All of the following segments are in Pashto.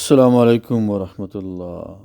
السلام علیکم ورحمة الله.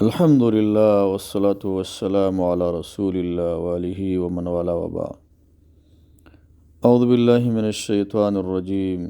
الحمد لله والصلاة والسلام على رسول الله وآله ومن والاه وبعد. أعوذ بالله من الشيطان الرجيم.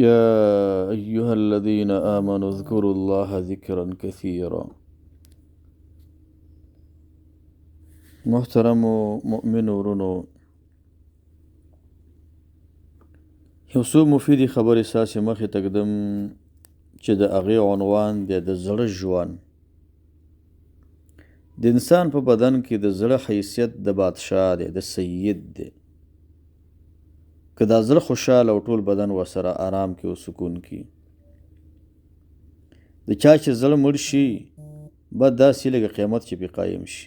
يا أيها الذين آمنوا اذكروا الله ذكرا كثيرا. محترم مؤمن ورونو، یو څو مفیدې خبرې ستاسې مخې ته ږدم چې د هغې عنوان دی د زړه ژوند. د انسان په بدن کې د زړه حیثیت د بادشاه دی، د سید دی. که دا زړه خوشحاله او ټول بدن ورسره آرام کې او سکون کې، د چا چې زړه مړ شي بد داسې لکه قیامت چې پې قایم شي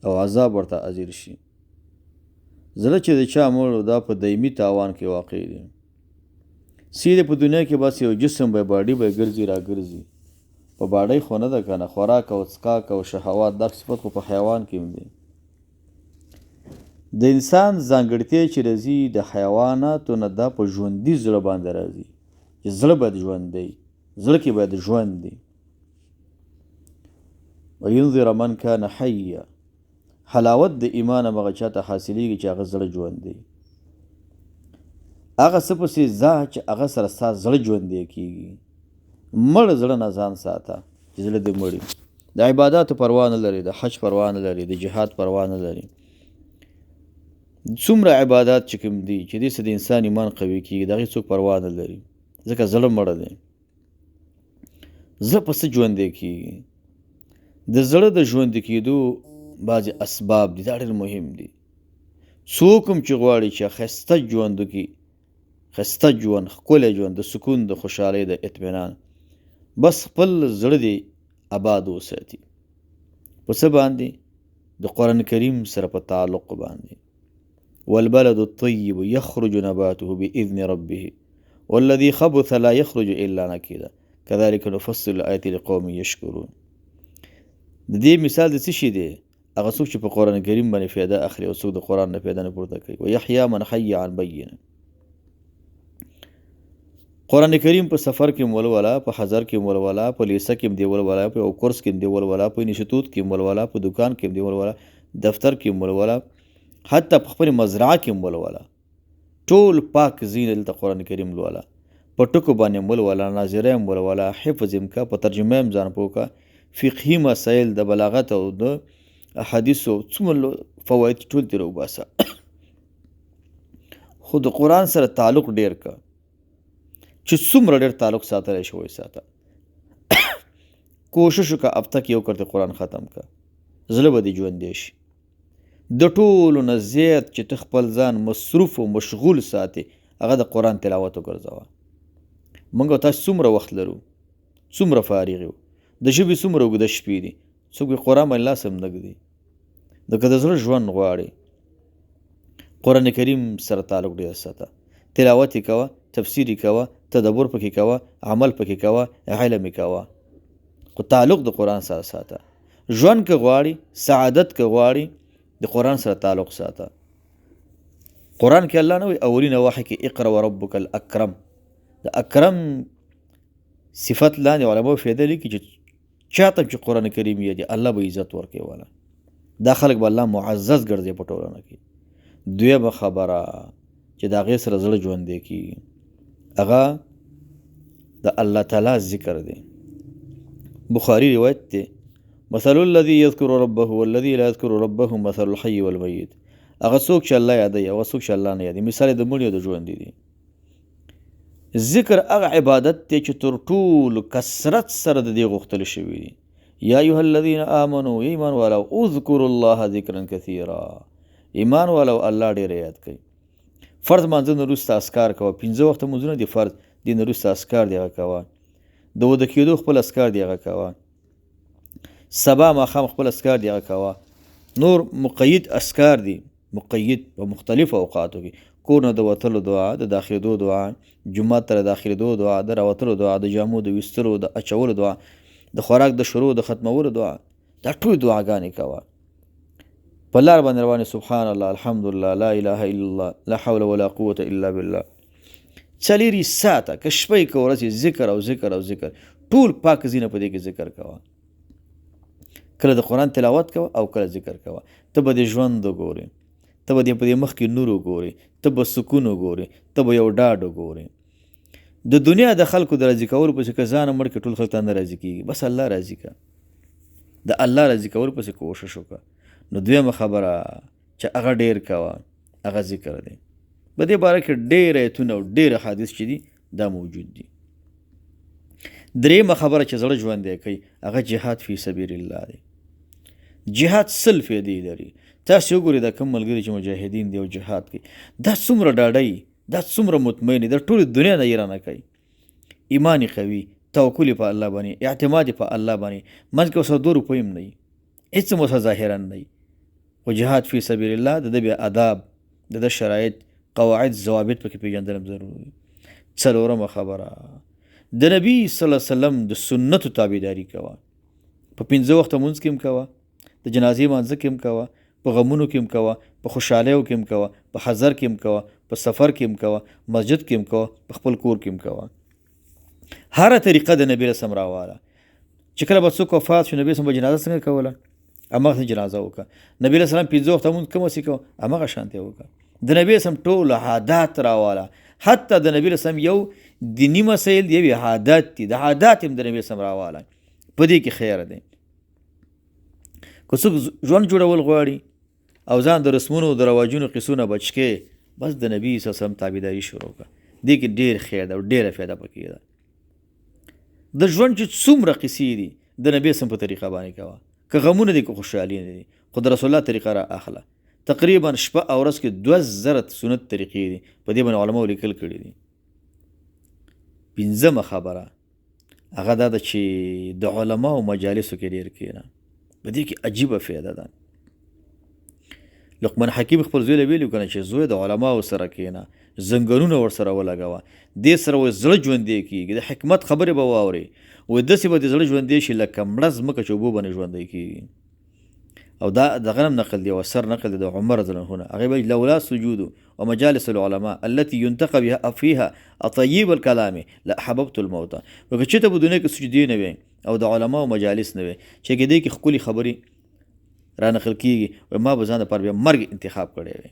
او عذاب ورته حاضر شي. زړه چې د چا مړ دا په دایمي تاوان کې واقع دی. سیده په دنیا کې بس یو جسم به باډي به ګرځي را ګرځي، په باډۍ خو نه ده که نه، خوراک او څکاک او شهوات دا صفت خو په حیوان کې هم دی. د انسان ځانګړتیا چې راځي د حیواناتو نه دا په ژوندي زړه باندې راځي چې زړه باید ژوندی، زړه کې باید ژوند دی. وینذر من کان حیا، حلاوت د ایمان همغه چاته حاصلېږي چې هغه زړه ژوندی، هغه څه پسې ځه چې هغه سره ستا زړه ژوندی کېږي. مړ زړه نه ځان ساته چې زړه دې مړي، د عباداتو پروا نه لري، د حج پروا نه لري، د جهاد پروا نه لري. څومره عبادات چې کوم دي چې دې سره د انسان ایمان قوي کېږي، د هغې څوک پروا نه لري، ځکه زړه مړ دی. زړه په څه ژوندی کېږي؟ د زړه د ژوندي کېدو بعضې اسباب دي، دا ډېر مهم دي. څوک هم چې غواړي چې ښایسته ژوند وکړي، ښایسته ژوند، ښکلی ژوند، د سکون، د خوشحالۍ، د اطمینان، بس خپل زړه دې آباد وساتي. په څه باندې؟ د قرآن کریم سره په تعلق باندې. والبلد الطيب يخرج نباته بإذن ربه والذي خبث لا يخرج إلا نكدا كذلك نفصل الآيات لقوم يشكرون. د دې مثال د څه شي دی؟ هغه څوک چې په قرآن کریم باندې فایده اخلي او څوک د قرآن نه فایده نه پورته کوي. ویحیا من حی عن بینه. قرآن کریم په سفر کې هم ولوله، په حضر کې هم ولوله، په لیسه کې هم دی ولوله، په یو کورس کې هم دی ولوله، په انستیتوت کې هم ولوله، په دکان کې هم دی ولوله، دفتر کې هم ولوله، حتی په خپلې مزرعه کې هم ولوله. ټول پاک ځای دلته قرآن کریم لوله، په ټکو باندې هم ولوله، ناظره هم ولوله، حفظ هم که، په ترجمه هم ځان پوه که، فقهي مسایل د بلاغت او د احادیثو څومره فواید ټول ترې وباسه. خو د قرآن سره تعلق ډېر که، چې څومره ډېر تعلق ساتلی شي وساته. کوشش وکړه هفته کې یو کرتې قرآن ختم که، زړه به دې ژوندی شي. د ټولو نه زیات چې ته خپل ځان مصروف او مشغول ساتې هغه د قرآن تلاوت وګرځوه. موږ او تاسو څومره وخت لرو، څومره فارغ یو، د ژبې څومره اوږده شپې دي، څوک یې قرآن باندې لاس هم نه ږدي. نو که د زړه ژوند غواړې قرآن کریم سره تعلق ډېر ساته، تلاوت یې کوه، تفسیر یې کوه، تدبر پکې کوه، عمل پکې کوه، علم یې کوه، خو تعلق د قرآن سره ساته. ژوند که غواړي، سعادت که غواړي، د قرآن سره تعلق ساته. قرآن کې الله نه وایي اولینه وحی کې اقرأ وربک الاکرم. د اکرم صفت لاندې علماو فایده لیکي چې چاته چې قرآن کریم یې دی الله به عزت ورکوي والا، دا خلک به الله معزز ګرځي په ټولنه کې. دویمه خبره چې د هغې سره زړه ژوندی کېږي هغه د الله تعالی ذکر دی. بخاري روایت دی، مثل الذي يذكر ربه والذي لا يذكر ربه مثل الحي والميت. هغه څوک چې الله یادوي هغه څوک چې الله نه یادوي مثال یې د مړي او د ژوندي دی. ذکر هغه عبادت دی چې تر ټولو کثرت سره د دې غوښتل شوي دي. یا ایها الذین آمنو، ایمان والو، اذکروا الله ذکرا کثیرا. ایمان والو الله ډېر یاد کوي. فرض مانځه نه وروسته اذکار کوه، پنځه وخته لمونځونه دي فرض دي، نه وروسته اذکار دي هغه کوه، د وده کېدو خپل اذکار دي هغه کوه، سبا ماښام خپل اذکار دي هغه کوه. نور مقید اذکار دي، مقید په مختلفو اوقاتو کې، کور نه د وتلو دعا، د داخلېدو دعا، جومات ته د داخلېدو دعا، د راوتلو دعا، د جامو د ویستلو د اچولو دعا، د خوراک د شروع د ختمولو دعا، دا ټول دعاګانې کوه. په لار باندې روان، سبحان الله، الحمدلله، لا اله الا الله، لا حول ولا قوة الا بالله. څلېرویشت ساعته که شپه یې که ورځ یې ذکر او ذکر او ذکر، ټول پاک ځینه په دې کې ذکر کوه. کله د قرآن تلاوت کوه او کله ذکر کوه، ته به د ژوند وګورې، ته به دې په دې مخ کې نور وګورې، ته به سکون وګورې، ته به یو ډاډ وګورې. د دنیا د خلکو د راضي کولو پسې که ځان مړ کړې ټول خلک تا نه راضي کېږي، بس الله راضي که، د الله راضي کولو پسې کوشش وکړه. نو دویمه خبره چې هغه ډېر کوه هغه ذکر دی. په دې باره کې ډېر ایتونه او ډېر احادیث چې دي دا موجود دي. درېیمه خبره چې زړه ژوندی کوي هغه جهاد فی سبیل الله دی. جهاد سل فایدې لري. تاسې وګورئ دا کوم ملګري چې مجاهدین دي او جهاد کوي، دا څومره ډاډه وي، دا څومره مطمئن دي، دا ټولې دنیا نه یې رانه کوي. ایمان یې قوي، توکل یې په الله باندې، اعتماد یې په الله باندې، منځ کې ورسره دوه روپۍ هم نه وي، هېڅ هم ورسره ظاهرا نه وي. خو جهاد فی سبیل الله د ده بیا آداب، د ده شرایط، قواعد، ضوابط پکې پېژندل هم ضروري دي. څلورمه خبره د نبی صلی الله علیه وسلم د سنتو تابعداري کوه. په پنځه وخته مونځ کې هم کوه، د جنازې مانځه کې هم کوه، په غمونو کې هم کوه، په خوشحالیو کې هم کوه، په حضر کې هم کوه، په سفر کې هم کوه، مسجد کې هم کوه، په خپل کور کې هم کوه. هره طریقه د نبی رسم راواله. چې کله به څوک وفات شو نبی رسم به جنازه څنګه کوله؟ هماغسې جنازه وکړه. نبی علیه السلام پنځه وخته مونځ کوم څه کوه هماغه شانته وکړه. د نبی رسم ټول عادات راواله. حتی د نبی رسم یو دیني مسایل دی، یو عادت دی، د عادات هم د نبی رسم راواله. په دې کې خیر دی. که څوک ژوند جوړول غواړي او ځان د رسمونو د رواجونو قصو نه بچ کړي، بس د نبی صلی الله علیه وسلم تابعداري شروع کړه. دې کې ډېر خیر دی او ډېره فایده پکې ده. د ژوند چې څومره قصې دي د نبی سم په طریقه باندې کوه، که غمونه دي که خوشحالي نه دي، خو د رسول الله طریقه را اخله. تقریبا شپه او ورځ کې 2000 سنت طریقې دي، په دې باندې علماو لیکل کړي دي. پنځمه خبره هغه دا ده چې د علماو مجالسو کې ډېر کښېنه، په دې کې عجیبه فایده ده. لقمان حکیم خپل زوی له ویلي که نه چې زوی د علماو سره کښېنه، زنګنونه ورسره ولګوه، دې سره وایي زړه ژوندی کېږي، د حکمت خبرې به واورې، وایي داسې به د زړه ژوندی شي لکه مړه ځمکه چې اوبو باندې ژوندی کېږي. او دا دغه هم نقل دی او اثر نقل دی د عمر رضی الله عنه، هغه وایي لولا سجود ومجالس العلماء التي ينتقى بها فيها اطيب الكلام لاحببت الموت. وکه چې ته په دنیا کې سجدې نه وې او د علماو مجالس نه وې چې کې دې کې ښکلې خبرې را نقل کېږي، وایي ما به ځان دپاره بیا مرګ انتخاب کړی وی.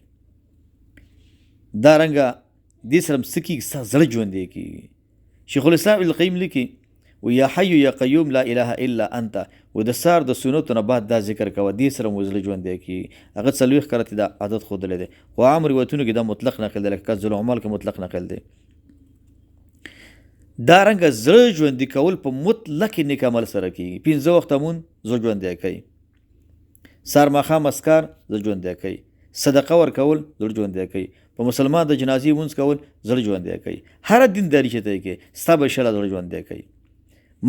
دا رنګه دې سره هم څه کېږي، ستا زړه ژوندی کېږي. شیخ الاسلام ابن القیم لیکي و یا حی یا قیوم لا اله الا انت، و د سار د سنتو نه بعد دا ذکر کوه، دې سره مو زړه ژوندی کېږي. هغه 40 کرتې دا عادت ښودلی دی، خو عام روایتونو کې دا مطلق نقل دی، لکه کنز العمال کې مطلق نقل دی. دا رنګه زړه ژوندي کول په مطلق نیک عمل سره کېږي. پنځه وخته مونځ زړه ژوندی کوي، سهار ماښام اذکار زړه ژوندی کوي، صدقه ورکول زړه ژوندی کوي، په مسلمان د جنازې مونځ کول زړه ژوندی کوي، هره دینداري چې ته یې کوې ستا به انشاءالله زړه ژوندی کوي.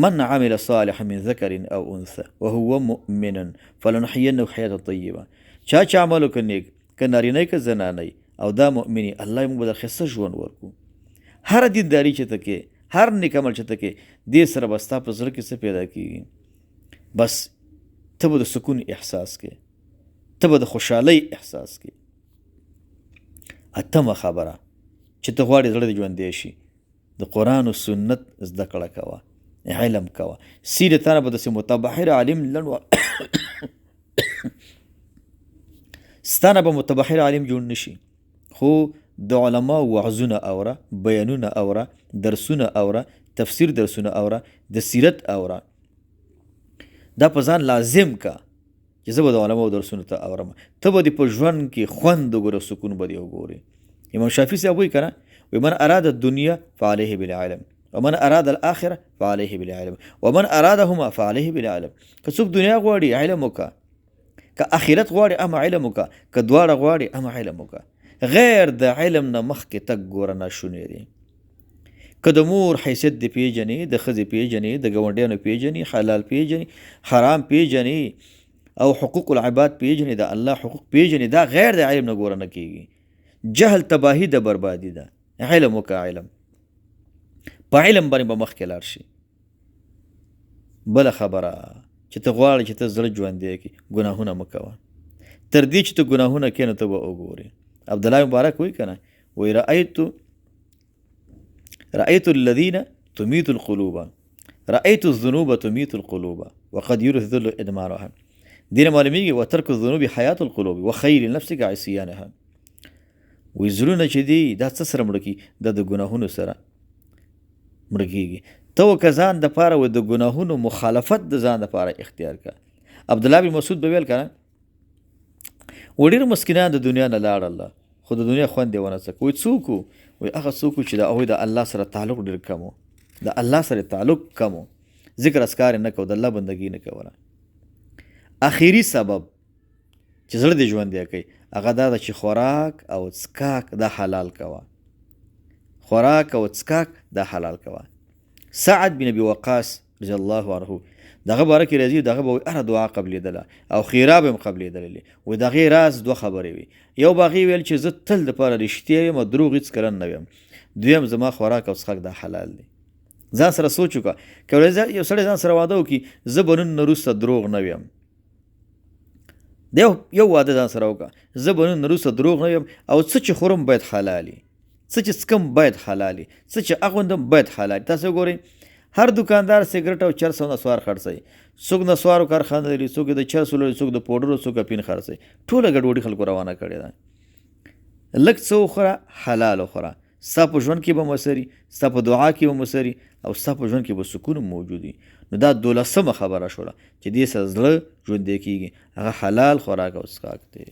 من عمل صالحا من ذکر او انثى وهو مؤمن فلنحيينه حياة طيبة. چا چې عمل وکړ نیک، که نارینه که زنانه او دا مؤمن، الله یې موږ به در ښایسته ژوند ورکړو. هره دینداري چې ته کوې، هر نیک عمل چې ته کوې، دې سره به ستا په زړه کې څه پیدا کېږي؟ بس ته به د سکون احساس کوې، ته به د خوشحالۍ احساس کوې. اتمه خبره چې ته غواړې زړه دې ژوندی شي، د قرآن او سنت زده کړه کوه، علم کوه. سیده تا نه به داسې متبحر عالم لنډ ستا نه به متبحر عالم جوړ نه شي، خو د علماو وعظونه اوره، بیانونه اوره، درسونه اوره، تفسیر درسونه اوره، د سیرت اوره. دا په ځان لازم که چې زه به د علماو درسونو ته اورم، ته به دې په ژوند کې خوند وګورې، سکون به دې وګورې. امام شافعي صاحب وایي که نه، وایي من اراد الدنیا فعلیه بالعلم ومن اراد الاخره فعلیه بالعلم ومن ارادهما فعلیه بالعلم. که څوک دنیا غواړي علم وکړه، که اخرت غواړي هم علم وکړه، که دواړه غواړي هم علم وکړه. غیر د علم نه مخکې تګ ګوره ناشونی دی. که د مور حیثیت دې پېژنې، د ښځې پېژنې، د ګاونډیانو پېژنې، حلال پېژنې، حرام پېژنې او حقوق العباد پېژنې، د الله حقوق پېژنې، دا غیر د علم نه ګوره نه کېږي. جهل تباهي ده، بربادي ده. علم وکړه، علم په علم باندې به مخکې لاړ شي. بله خبره چې ته غواړې چې ته زړه ژوندی کړې، ګناهونه مه کوه. تر دې چې ته ګناهونه کوې نو ته به وګورې. عبدالله مبارک وایي که نه، وایي رأیت رأيت الذين تميت القلوب، رأيت الذنوب تميت القلوب وقد يورث الذل ادمانها. دې نه معلومیږي وترک الذنوب حیات القلوب وخیر لنفسک عصیانها. وایي زړونه چې دي دا څه سره مړه کړي؟ دا د ګناهونو سره مړه کېږي. ته وکه ځان دپاره و د ګناهونو مخالفت د ځان دپاره اختیار کړه. عبدالله بن مسعود به ویل که نه، و ډېر مسکینان د دنیا نه لاړل خو د دنیا خوند یې ونه څکه. وایي څوک وو؟ وایي هغه څوک وو چې د هغوی د الله سره تعلق ډېر کم و، د الله سره تعلق کم و، ذکر اذکار یې نه کو، د الله بندګي نه کوله. اخیری سبب چې زړه دې ژوندی کوي هغه دا ده چې خوراک او څکاک دا حلال کوه، خوراک او څکاک دا حلال کوه. سعد بن ابي وقاص رضی الله عنه دغه باره کې راځي، دغه به هره دعا قبلېدله او خیرا به هم قبلېدلې. وایي د هغې راز دوه خبرې وي، یو به هغې ویل چې زه تل دپاره رښتیا یم او دروغ هېڅکله نه ویم، دویم زما خوراک او څښاک دا حلال دی. ځان سره سوچ وکړه، که یو سړی ځان سره واده وکړي زه به نن نه وروسته دروغ نه ویم، یو واده ځان سره وکړه، زه به نن نه وروسته دروغ نه ویم او څه چې خورم باید حلال وي، څه چې څکم باید حلال وي، څه چې اغوندم باید حلال وي. تاسو وګورئ هر دکاندار سګرټ او چرس او نسوار خرڅوي، څوک نسوارو کارخانه لري، څوک د چرسو لري، څوک د پوډرو، څوک اپین خرڅوي، ټوله ګډوډي خلکو روانه کړې ده. لږ څه وخوره حلال وخوره، ستا په ژوند کې به مسري، ستا په دعا کې به مسري او ستا په ژوند کې به سکون موجود وي. نو دا دولسمه خبره شوله چې دې سره زړه ژوندی کېږي، هغه حلال خوراک او څښاک دی.